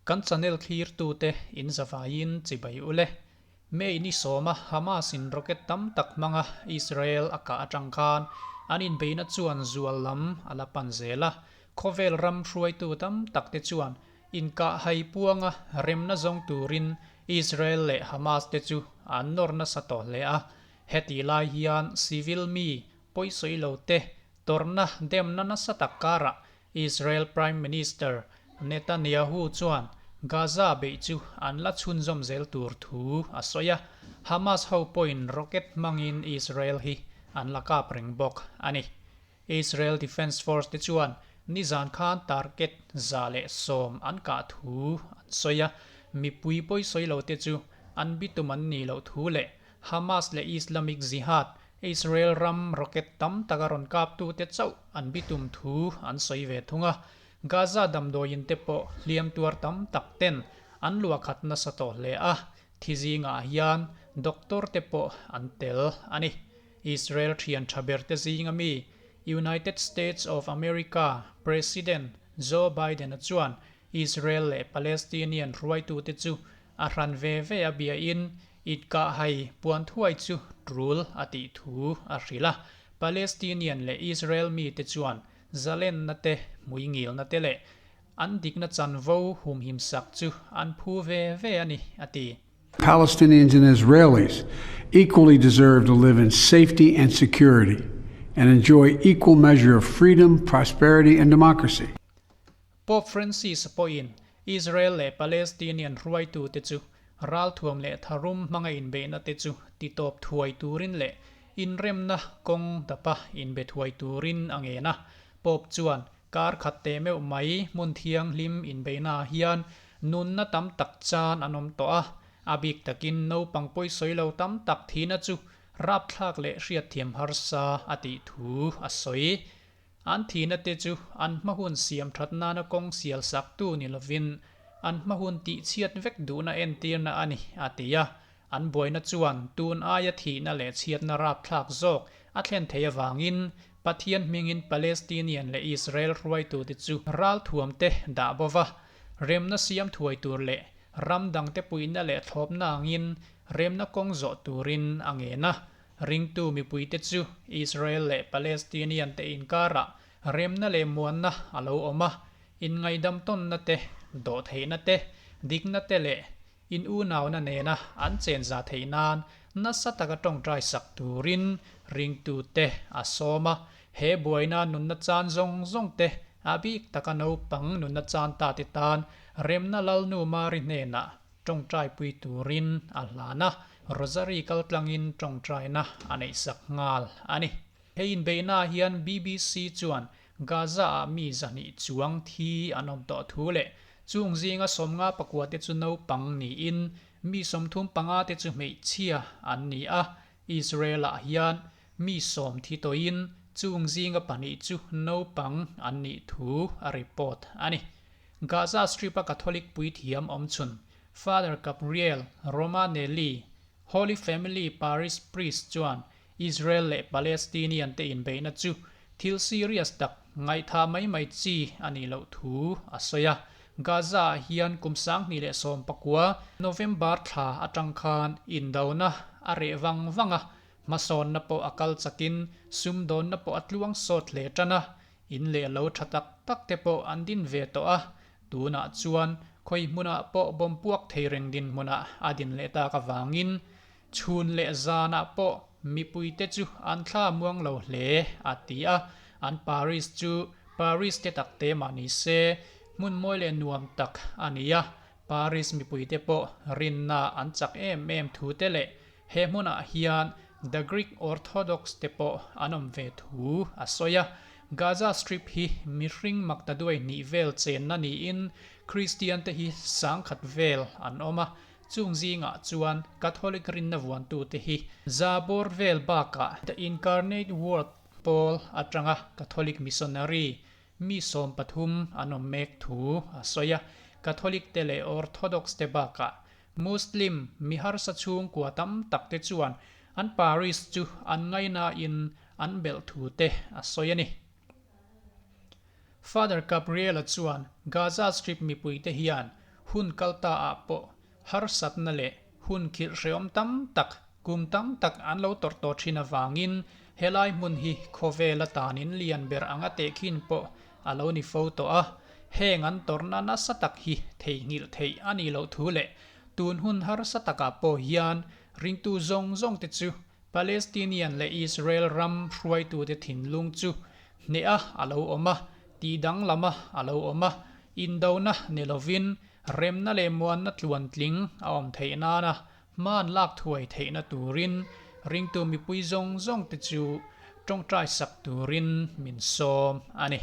Kan channel thlirtute in zavaiin chibai ule. May ni sawma Hamas in rocket tam tak hmanga Israel a kah atang khan an inbeihna chuan zual lam a la pan zel a. Khawvel ram hruaitu tam tak te chuan inkah hai puanga remna zawng turin Israel leh Hamas te chu an nawr nasa tawh hle a. Hetih lai hian civil mi pawisawi lo te tawrhna demna nasa tak karah Israel Prime Minister Netanyahu chuan Gaza beih chu an la chhunzawm zel tur thu a sawi a, Hamas ho pawhin rocket hmangin Israel hi an la kap reng bawk a ni. Israel Defence Force te chuan nizan khan target 110 an kah thu an sawi a, mipui pawisawi lo te chu an bitum an nih loh thu leh Hamas leh Islamic Jihad, Israel ram rocket tam taka rawn kaptute chauh an bitum thu an sawi ve thung a. Gaza damdawiin te pawh hliam tuar tam tak ten an luahkhat nasa tawh hle a, thi zingah hian doctor te pawh an tel a ni. Israel thian tha ber te zinga mi United States of America President Joe Biden-a chuan Israel leh Palestinian hruaitute chu a hran ve ve a biain itkah hai puan thuai chu tul a tih thu a hrilh a. Palestinian leh Israel mite chuan zalenna te, hmuingilna te leh an dikna chanvo humhim sak chu an phu ve ve a ni, a ti. Palestinians and Israelis equally deserve to live in safety and security and enjoy equal measure of freedom, prosperity and democracy. Pope Francis pawhin Israel leh Palestinian hruaitute chu ralthuam leh tharum hmanga inbeihna te chu titawp thuai turin leh inremna kawng dapa inbe thuai turin a ngen a. Pope chuan kar khat teh meuh mai hmun thianghlim inbeihnaah hian nunna tam tak chan an awm tawh a, a bik takin naupang pawisawi lo tam tak thihna chu rapthlak leh hriatthiam harsa a tih thu a sawi. An thihna te chu an hma hun siam that nana kawng sial saktu ni lovin an hma hun tihchhiat vek duhna entirna a ni, a ti a. An buaina chuan tun aia thihna leh chhiatna rapthlak zawk a thlen theih avangin Pathian hmingin Palestinian leh Israel hruaitute chu ralthuamte dah bo va, remna siam thuai tur leh ram dangte puihna leh thlawpna angin remna kawng zawh turin a ngen a. Ringtu mipuite chu Israel leh Palestinian te inkarah remna leh muanna a lo awm a, inngaidam tawnna te, dawhtheihna te, dikna te leh in unauna nena an chenza theih nan nasa taka tawngtai sak turin ringtute a sawm a. He buaina nunna chan zawng zawng te a bik taka naupang nunna chan ta te tan remna Lalnu Mari hnenah Tawngtaipui turin a hlan a, Rosary kaltlangin tawngtaina a neihsak nghal a ni. Hei inbeihnaah hian BBC chuan Gaza-ah mi 200 chuang thi an awm tawh thu leh chung zinga 59 te chu naupang niin mi 35 te chu hmeichhia an ni a, Israel-ah hian mi 10 thi tawhin chung zinga pahnih chu naupang an nih thu a report a ni. Gaza Strip-a Catholic puithiam awmchhun Father Gabriel Romanelli, Holy Family Parish Priest chuan Israel leh Palestinian te inbeihna chu thil serious tak ngaihthah mai mai chi a nih loh thu a sawi a. Gaza-ah hian kum 2019 November thla atang khan indona a reh vang vang a, hmasawnna pawh a kal chakin sumdawnna pawh a tluang sawt hle tan a, In leh lo tha tak tak te pawh an din ve tawh a, tunah chuan khawi hmunah pawh bawm puak thei reng dinhmunah a din leh tak avangin chhun leh zanah pawh mipuite chu an thla muang lo hle a ti a, an Paris chu Paris te tak te mah ni se hmun mawi leh nuam tak a ni a, Paris mipuite pawh rinna an chak em em thu te leh He hmunah hian The Greek Orthodox te pawh an awm ve thu a sawi a. Gaza Strip hi mihring maktaduai hnih vel chenna niin Kristian te hi 10,000 vel an awm a. Chung zingah chuan Catholic rinna vuantute hi za bawr vel bakah The Incarnate Word pawl atanga Catholic missionary mi 13 an awm mek thu a sawi a. Catholic te leh Orthodox te bakah Muslim mi harsa chhungkua tam tak te chuan an parish chu an ngainain an belh thu te a sawi a ni. Father Gabriel-a chuan Gaza Strip mipui te hian Hun kal ta ah pawh harsatna leh hun khilh hreawm tam tak, kum tam tak an lo tawrh tawh thin avangin helai hmun hi khawvel atanin lian ber anga tehkhin pawh a lo ni fo tawh a. Heng an tawrhna nasa tak hi theihnghilh theih a nih loh thu leh tun hun harsa takah pawh hian ringtu zawng zawng te chu Palestinian leh Israel ram hruaitute thinlung chu hneha a lo awm a, tihdanglam a a lo awm a, indona ni lovin remna leh muanna tluantling a awm theih nana hman lak thuai theihna turin ringtu mipui zawng zawngte chu tawngtai sak turin min sawm a ni.